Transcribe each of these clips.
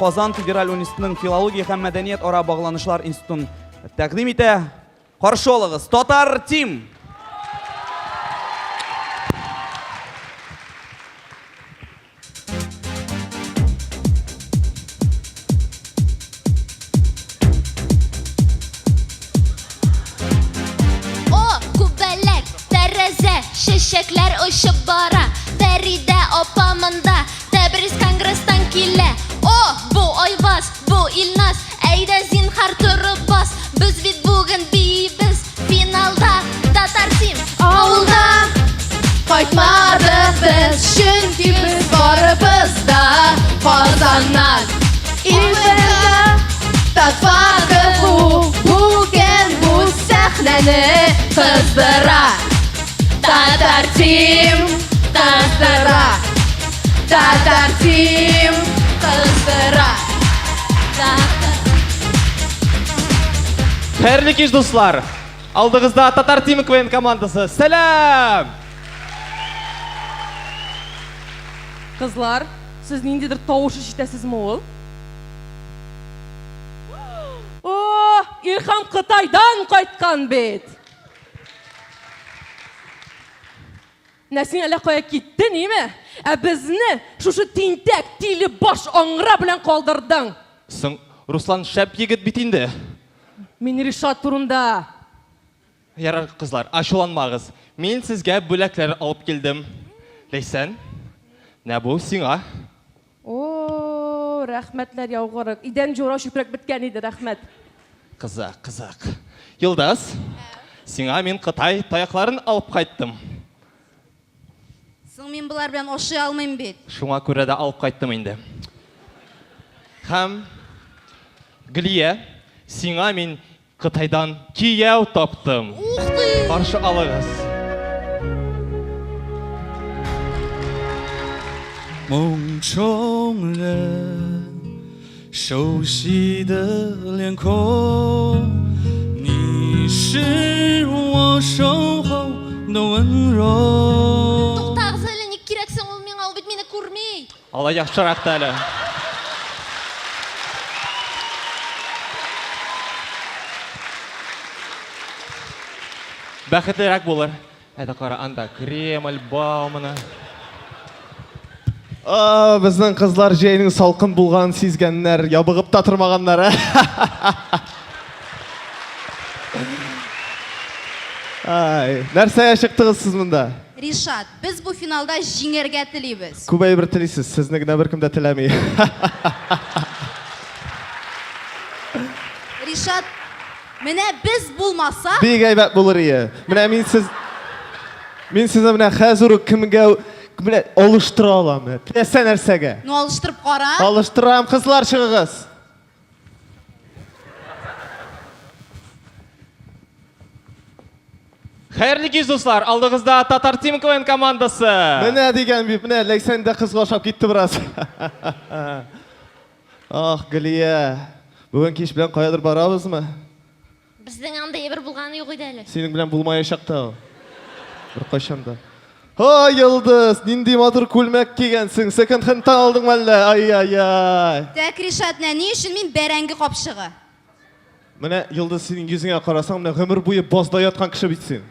Казан федераль университетының филология һәм мәдәният ара багланышлар институтын тәкъдим итә. Каршы алыгыз, Татар Тим! О, күбәләк, тәрәзә, чәчәкләр очып бара. Фәридә апа монда, Тәбрис конгресстан килә. О, бу Айваз, бу Илназ, әйдә зинһар торып бас. Без бит бүген биибез, финалда Татар Тим. Авылга кайтмадык без, чөнки без барыбыз да Казаннан. Илбердә Татфаков бүген бу сәхнәне кыздыра. Татар Тим кыздыра. Татар Тим кыздыра. Хәерле кич, дуслар! Алдыгызда Татар Тим КВН командасы. Сәлам! Кызлар, сез ниндидер тавыш ишетәсезме ул? О, Илһам Кытайдан кайткан бит! Менә син әллә кая киттең, име? Ә безне шушы тинтәк, тиле баш аңгыра белән калдырдың. Соң, Руслан шәп егет бит инде. Мин Ришат турында. Ярар, кызлар, ачуланмагыз. Мин сезгә бүләкләр алып килдем. Ләйсән, менә бу сиңа. О, рәхмәтләр яугыры. Идән җура чүпрәк беткән иде, рәхмәт. Кызык, кызык. Йолдыз, сиңа мин Кытай таякларын алып кайттым. Соң мин болар белән ашый алмыйм бит. Шуңа күрә дә алып кайттым инде. Һәм Гөлия, сиңа мин Кытайдан кияү таптым. Ух ты! Каршы алыгыз. 梦中人，熟悉的脸孔，你是我守候的温柔。 Туктагыз әле, ник кирәк соң ул миңа? Ул бит мине күрми. Алай яхшырак та әле. Бәхетлерәк булыр. Әйдә кара, анда Кремль, Баумана. А, безнең кызлар җәйнең салкын булганын сизгәннәр, ябыгып та тормаганнар, ә? Ай, нәрсәгә чыктыгыз сез монда? Ришат, без бу финалда җиңәргә телибез. Күп әйбер телисез, сезне генә беркем дә теләми. Ришат, менә без булмасак, Бик әйбәт булыр ие. Менә мин сез Мин сезне менә хәзер үк кемгә менә алыштыра алам. Менә теләсә нәрсәгә. Ну алыштырып кара. Алыштырам, кызлар чыгыгыз. Хәерле кич, дуслар! Алдыгызда Татар Тим КВН командасы. Менә дигән бит, менә Ләйсән дә кызга ошап китте бераз. Ах, Галия, бүген кич белән каядыр барабызмы? Безнең андый әйбер булганы юк иде әле. Синең белән булмаячак та ул. Беркайчан да. Ай, Йолдыз, нинди матур күлмәк кигәнсең. Секонд-хендтан алдыңмы әллә? Ай-яй-яй. Тәк, Ришат, менә ни өчен мин бәрәңге капчыгы? Менә, Йолдыз, синең йөзеңә карасаң, менә гомер буе базда яткан кеше бит син.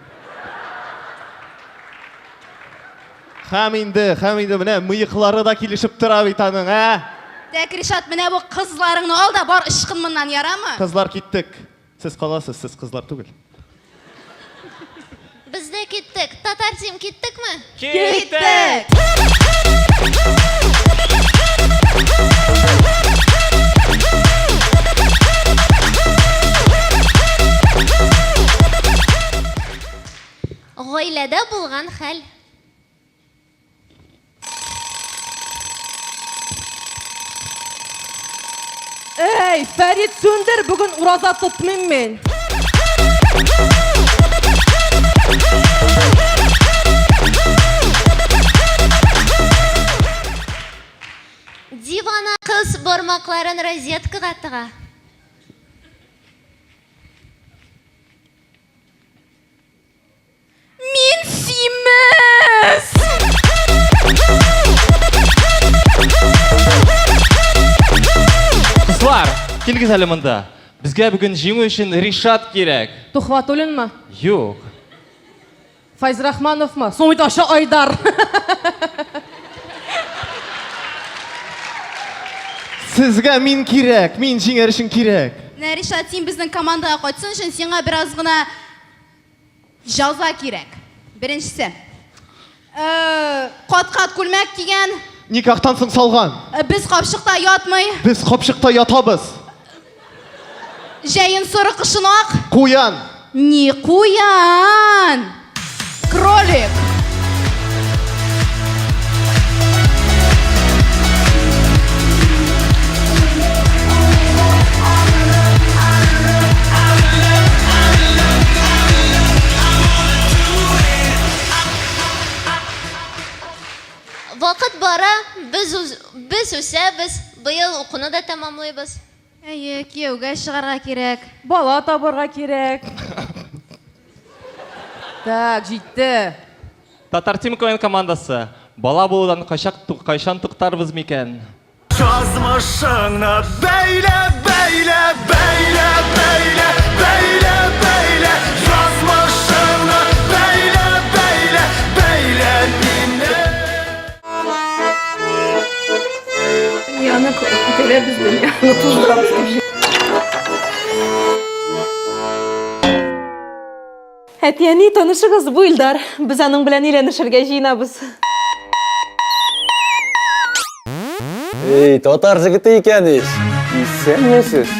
Һәм инде, һәм инде менә мыеклары да килешеп тора бит аның, ә? Тәк, Ришат, менә бу кызларыңны ал да бар ычкын моннан, ярамы? Кызлар киттек. Сез каласыз, сез кызлар түгел. Без дә киттек. Татар Тим киттекме? Киттек! Гаиләдә булган хәл. Эй, Фәрит, сүндер, бүген ураза тотмыйм мин. Дивана кыз бармакларын розеткага тыга. Мин симез! Килегез әле монда. Безгә бүген җиңү өчен Ришат кирәк. Тухватуллинмы? Юк. Файзрахмановмы? Соң бит аша Айдар. Сезгә мин кирәк, мин җиңәр өчен кирәк. Менә, Ришат, син безнең командага кайтсын өчен сиңа бераз гына җаза кирәк. Беренчесе. Э, кат-кат күлмәк кигән. Никахтан соң салган. Э, без капчыкта ятмый. Без капчыкта ятабыз. Җәен соры, кышын ак. Куян. Ни куян? Кролик. Вакыт бара, без без үсәбез, быел укуны да тәмамлыйбыз. Әйе, кияүгә чыгарга кирәк. Бала табарга кирәк. Так, җитте. Татар Тим КВН командасы, бала булудан кайчак кайчан туктарбыз микән? Язмышыңны бәйлә, бәйлә, бәйлә, бәйлә, бәйлә, бәйлә, язмышыңны бәйлә, бәйлә, бәйлә мине. Дөньяны күтәрәбез, дөньяны туздырабыз дип. Әти-әни, танышыгыз, бу Илдар. Без аның белән өйләнешергә җыенабыз. Эй, татар җегете икән ич. Исәнмесез.